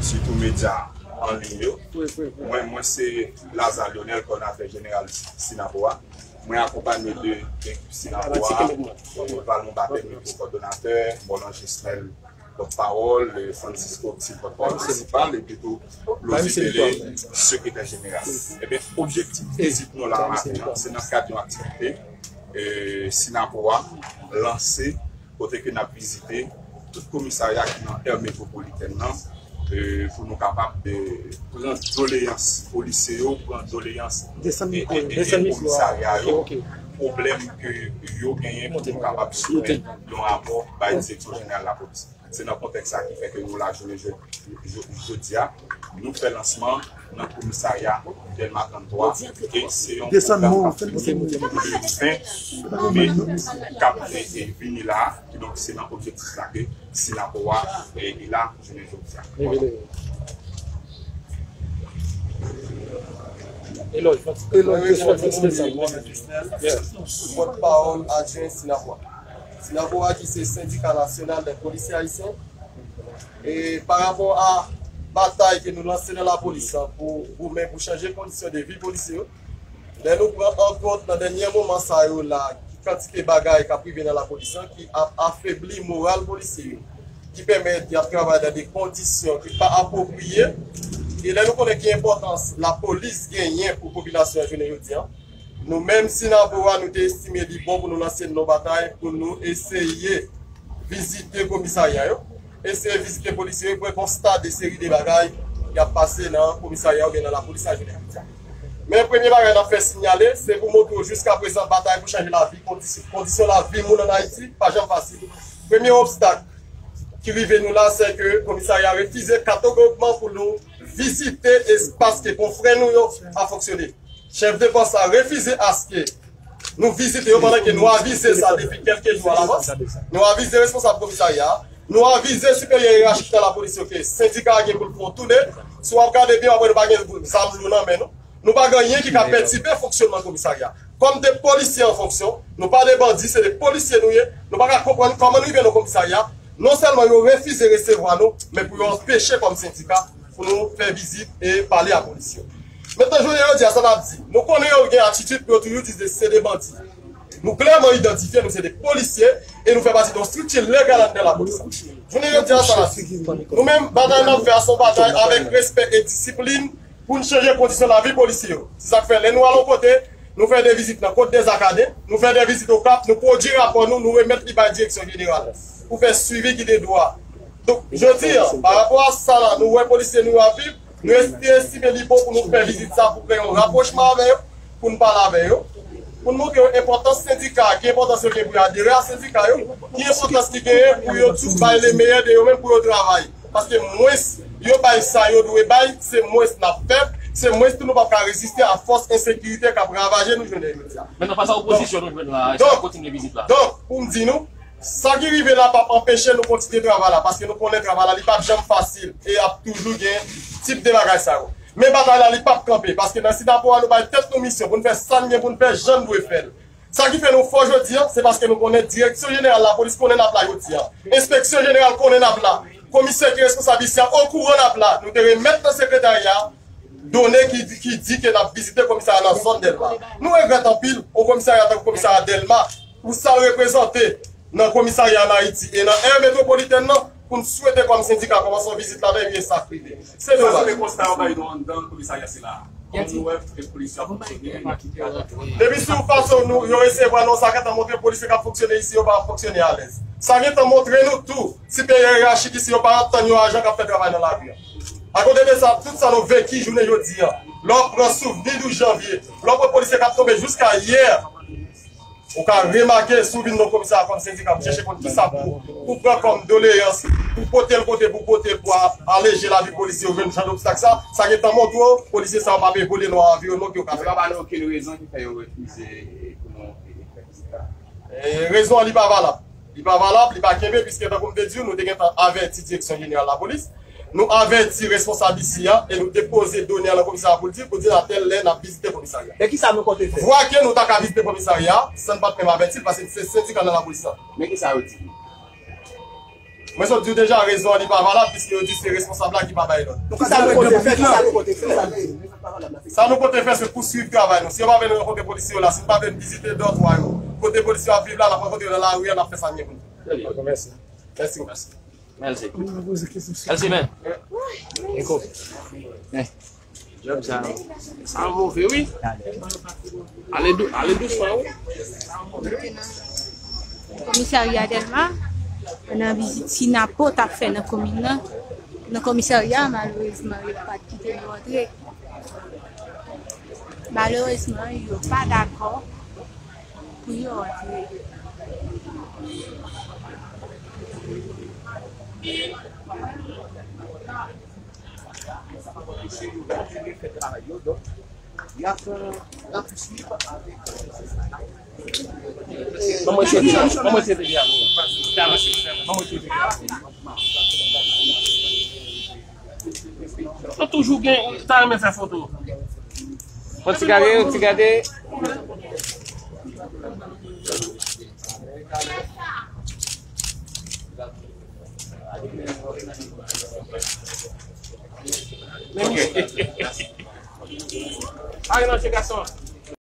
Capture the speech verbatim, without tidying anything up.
Sitou medya an liy yo. Mwen, mwen se Lazare Lionel, kòdonatè jeneral Synapoha. Mwen akonpanye de ekip Synapoha, Valmont Batèm ki kòdonatè, Boulanger Smel, pòtpawòl, Francisco ki se pòtpawòl prensipal, epi tou Claudy Pele, sekretè jeneral. Ebyen, objektif vizit nou la maten an, se nan kad yon aktivite, e, Synapoha lanse, kote ke n ap vizite tout komisarya ki nan aire métropolitaine nan, e, pou nou kapab, e, pran doleyans polisye yo, pran doleyans, e, e, e, komisarya yo, pwoblèm ke yo genyen pou nou kapab soumèt yon rapò bay Direksyon Jeneral Lapolis. Se nan kontèks sa ki fè ke nou la jounen jodi, jodi a, nou fè lansman nan komisarya Dèlma trannntwa, e se yon pwogram k ap fini le ven me k ap, e, e, vini la, kidonk se nan objektif sa ke Synapoha, e, e la jounen jodi a. Pòtpawòl adjwen Synapoha. Synapoha ki se Sendika Nasyonal dè Polisye Ayisyen. E pa rapò a batay ke nou lanse nan lapolis lan pou goumen pou chanje kondisyon de vi polisye yo, lè nou pran an kont nan dènye moman sa yo la, ki kantite bagay k ap rive nan lapolis lan ki ap afebli moral polisye yo, ki pèmèt y ap travay nan de kondisyon ki pa apwopriye, e lè nou konnen ki enpòtans lapolis genyen pou popilasyon an jounen jodi a, nou menm Synapoha, nou te estime li bon pou nou lanse nan yon batay pou nou eseye vizite komisarya yo, eseye vizite polisye yo, pou konsta de seri de bagay k ap pase nan komisarya oubyen nan lapolis la jounen jodi a. Men premye bagay n ap fè sinyale, se pou montre w jiskaprezan batay pou chanje lavi, kondisyon, kondisyon lavi moun ann Ayiti pa janm fasil. Premye obstak ki rive nou la, se ke komisarya refize kategorikman pou nou vizite espas ke konfrè nou yo ap fonksyone. Chèf de pòs la refize aske nou vizite yo pandan ke nou avize sa depi kèlke jou alavans. Nou avize responsab komisarya a. Nou avize siperyè yerachik nan lapolis yo ke sendika a gen pou l fè yon tounen. Si w ap gade byen, w ap wè nou pa gen zam lou nan men nou. Nou pa gen anyen ki ka pètibe fonksyonman komisarya. Kòm de polisye an fonksyon, nou pa de bandi, se de polisye nou ye. Nou pa ka konprann kòman nou rive nan komisarya. Non sèlman yo refize resevwa nou, men pou yo anpeche kòm sendika pou nou fè vizit e pale a polisye yo. Mentnan, jounen jodi a, sa n ap di, nou konnen yo gen atitid pou yo toujou di se de bandi. Nou klèman idantifye, nou se de polisye e nou fè pati de yon estrikti legal anndan lapolis la. Jounen jodi a, sa n ap di, nou menm, batay n ap fè a se yon batay avèk respè e disiplin pou n chanje kondisyon lavi polisye yo. Se sa k fè, lè nou al yon kote, nou fè de vizit nan Côte des Acadiens, nou fè de vizit Okap, nou pwodui rapò nou, nou remèt li bay Direksyon Jeneral pou fè swivi ki de dwa. Donk, jodi a, pa rapò a sa la, nou wè polisye nou yo ap viv, nou esti-, estime li bon pou nou fè vizit sa pou kreye yon rapwochman avè yo, pou n pale avè yo, pou n montre yo enpòtans sendika a, ki enpòtans yo gen pou yo adere a sendika yo, ki enpòtans ki genyen pou yo tou bay le meyè de yo menm pou yo travay. Paske mwens yo bay sa yo dwe bay, se mwens n ap fè, se mwens tou nou p ap ka reziste a fòs ensekirite k ap ravaje nou jounen jodi a. Mentnan, fas a opozisyon nou jwenn la, èske n ap kontinye vizit la? Donk, pou m di nou, sa ki rive la p ap anpeche nou kontinye travay la, paske nou konnen travay la, li p ap janm fasil e ap toujou gen tip de bagay sa yo. Men batay la, li p ap kanpe, paske nan Synapoha, nou bay tèt nou misyon pou n fè sa n gen pou n fè, jan n dwe fè l. Sa ki fè nou fò jodi a, se paske nou konnen Direksyon Jeneral Lapolis konnen n ap la jodi a. Enspeksyon Jeneral konnen n ap la. Komisè ki responsab isi a okouran n ap la. Nou te remèt nan sekretarya a done ki, ki di ke n ap vizite komisarya nan zòn Dèlma. Nou regrèt anpil, yon komisarya tankou komisarya Dèlma, pou sa l reprezante nan komisarya ann Ayiti e nan aire métropolitaine nan, pou n swete kòm sendika kòmanse yon vizit ladan, ebyen sa k rive. Se domaj. Sa se konsta yo bay nou anndan komisarya sila. Kòman nou wè ke polis yo ap fonksyone nan ki kad? Depi sou fason nou, yo resevwa nou, sa gentan montre polisye k ap fonksyone isi yo pa ap fonksyone alèz. Sa gentan montre nou tou, siperyè yerachik isi yo pa ap tann yon ajan k ap fè travay nan lari a. Akote de sa, tout sa nou veki jounen jodi a, lè w ap pran souvni douz janvye, lè w ap wè polisye k ap tonbe jiska yè, ou ka remake, si w vin nan komisarya kòm sendika, pou chèche konn kisa pou, pou pran kòm doleyans, pou pote l kote pou pote, pou a-, aleje lavi polisye yo, jwenn jan d obstak sa, sa gentan montre w, polisye sa yo p ap evolye nan yon anviwònman ke yo ka fè. Yo pa ba nou okenn rezon ki fè yo refize pou nou fè vizit la. E, rezon an, li pa valab. Li pa valab, li pa kenbe, piske tankou m te di w, nou te gentan avèti Direksyon Jeneral Lapolis. Nou avèti responsab isi a e nou depoze done a nan komisarya pou l di, pou di a tèl lè n ap vizite komisarya. E kisa nou konte fè? Vwa ke nou ta ka vizite komisarya a san n pa t menm avèti l, paske se sendika nan lapolis la. Men kisa yo di nou? Mwen sot di w deja, rezon an li pa valab, piske yo di se responsab la ki pa bay lòd. Donk, sa nou pote fè, sa nou pote fè, sa nou pote fè, se pouswiv travay nou. Si yo pa vle n rankontre polisye yo la, si n pa vle n vizite dòtwa yo, kote polisye yo ap viv la, n ap rankontre yo nan lari a, n ap fè sa n gen pou n fè. Mèsi. Mèsi. Mèsi. Èl Simen. Djòb sa. Sa move, wi. Ale dou-, ale dousman, wi. Komisarya Dèlma, nan vizit Sinapo t ap fè nan komin nan, nan komisarya, malerezman, yo pa t kite nou antre. Malerezman, yo pa dakò pou yo antre. Ban mwen cheve a, ban mwen cheve a. Ban mwen cheve a. Nou toujou gen, ta renmen fè foto. Yon ti gade, yon ti gade. Ok. Mari nan je gason.